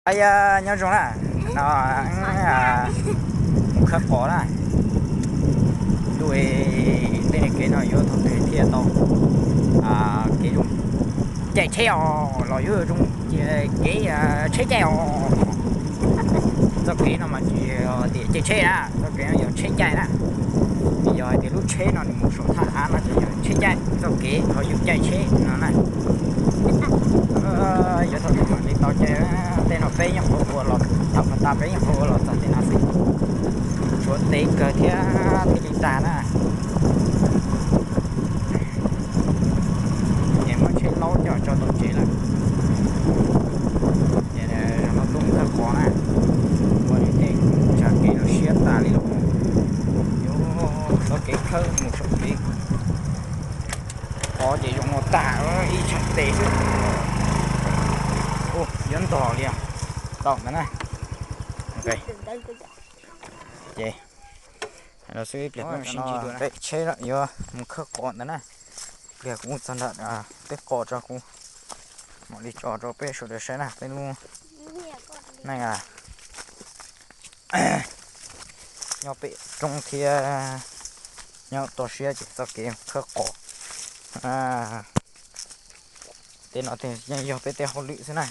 Nyob zoo na, no mus khawb qos na. Ntuj, tej kev no yuav thaum twg thiaj tau kev zoo caij tsheb os, los yuav zoo kev tsheb caij os. Txoj kev no mas tsis yog tias caij tsheb na, txoj kev no yog tsheb caij na. Vim yog hais tias lub tsheb no nws mus saum thaj av no ces yog tsheb caij, txoj kev ho yus caij tsheb no na. Yuav thaum twg mam li tau caij, tej no peb yeej qhuav ua los, thaum tas peb yeej qhuav ua los txog tej no xwb. Tshuav tev kawg thiab thiaj li tag na. Ces muab tsheb laub coj tso tom tsev lawm. Ces zaum no tuaj mus khawb qos na, ua li tej tsa kev no siab tas li los. Yuav txoj kev khawb mus saum kev qos ces zoo no tag ib tsham tes xwb. Yuav ntog li os. Tau ntawd na. Ces los xwb ib pliag kuv sib ntsib dua na. Peb tsheb lawm yuav mus khawb qos ntawd na. Pliag kuv mus txog nram tej qos tso kuv mam li tso rau peb sawv daws saib na, peb lub neej nyob pem roob thiab nyob toj siab ces txoj kev khawb qos tej no yeej yog peb tej hauj lwm xwb na.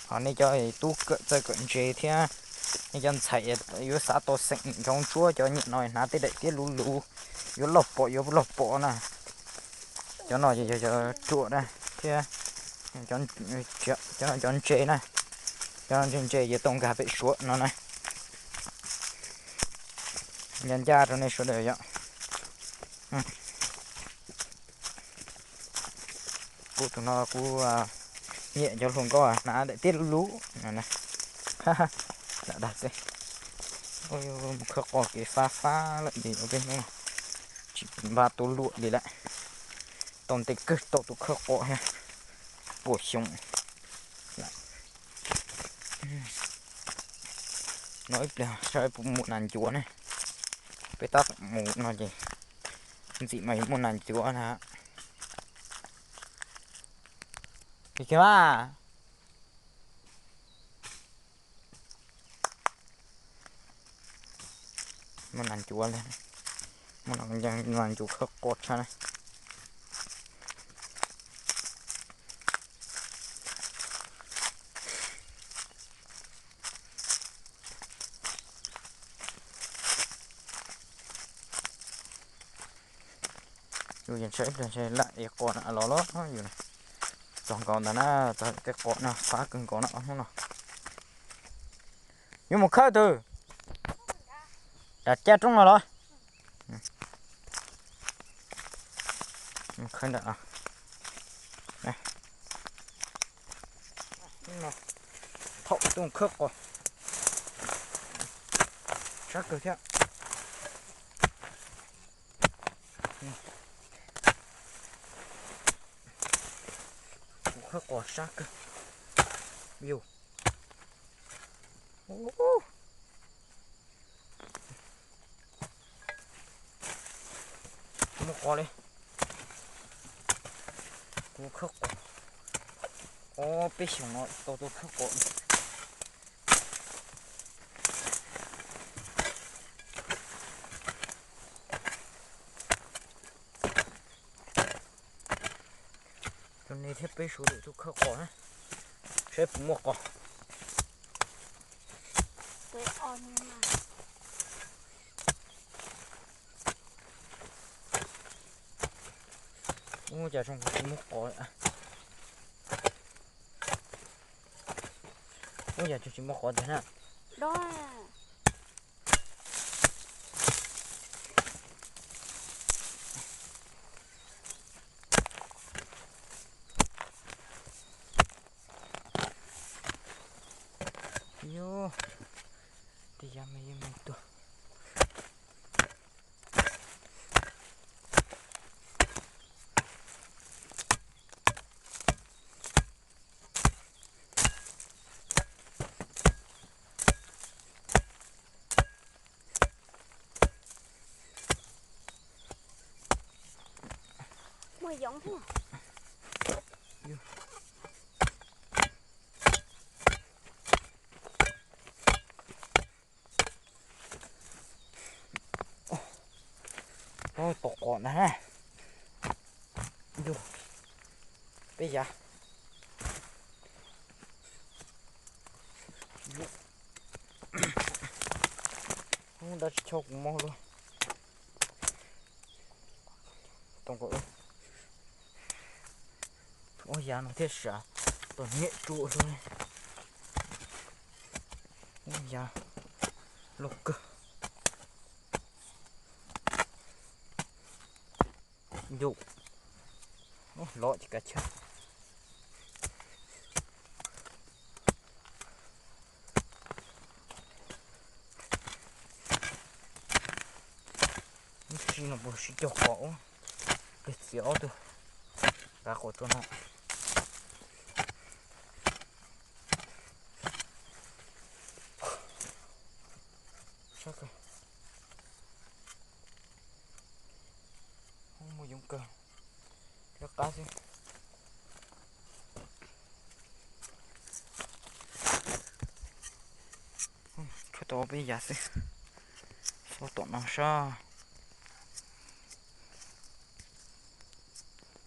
Ho nej cov tub kawm txawj kawm ntse thiab nej cov ntxhais yuav xav tau xeem nroo ntsuab cov nyiam no hnav tej daim tiab luv luv, yuav loj pom yuav loj pom na. Cov no yog cov ruam na thiab cov no cov ntse na. Cov ntse ntse yuav tau nkag pem suav no na. Ncaj ncaj rau nej sawv daws yom. Kuv tus no kuv nyiam cov hluas nkauj hnav daim tiab luv luv no na. Lam dag xwb. Mus khawb qos kev fab fab lawm ces ua peb hnub tsis npaj tuaj luam li lawm. Tau ntev kawg tau tus khawb qos thiab. Puas xyoo. No ib pliag saib puas muaj nas ncuav ne. Peb tab tom mus no ces ntxim mas yuav muaj nas ncuav na. Kiag mas. Muaj nas ncuav li, muaj nas ncuav khawb qos tshaj na. Yus yeej tsheb lam ev qos na los los yus txog nkaus ntawd na, txog tej qos no fab kawg nkaus na ob hnub no. Yuav mus khawb twg? Nram caj roob no los? Khawb nram no. Thaum tuaj khawb qos sab kawg thiab. Kuv khawb qos sab kawg. Yus, muaj qos li. Kuv khawb qos ob peb xyoos no tau tuaj khawb qos. Rau nej thiab peb sawv daws tuaj khawb qos na, saib puas muaj qos. Ub, cas zoo tsis muaj qos. Ub, cas tsis muaj qos tiag na. Yus, tej yav me yeej me tuag. Muaj yoov thiab. Tom ntag na. Yus, peb yav. Ub, dab tsi choj kuv mob luaj. Tom ko, ub, yav no thiaj siav, tom niam tsuas luaj. Ub, yav loj kawg. Yus, lov ces kav chawj. Lub sij no puas sib cog qos ub, kawg txiav ob tug, kav qos tso no. Sab kawg. Muaj yoov kawg, lawv qab xwb. Tshuav tau peb yav xwb, xauj tom no sab.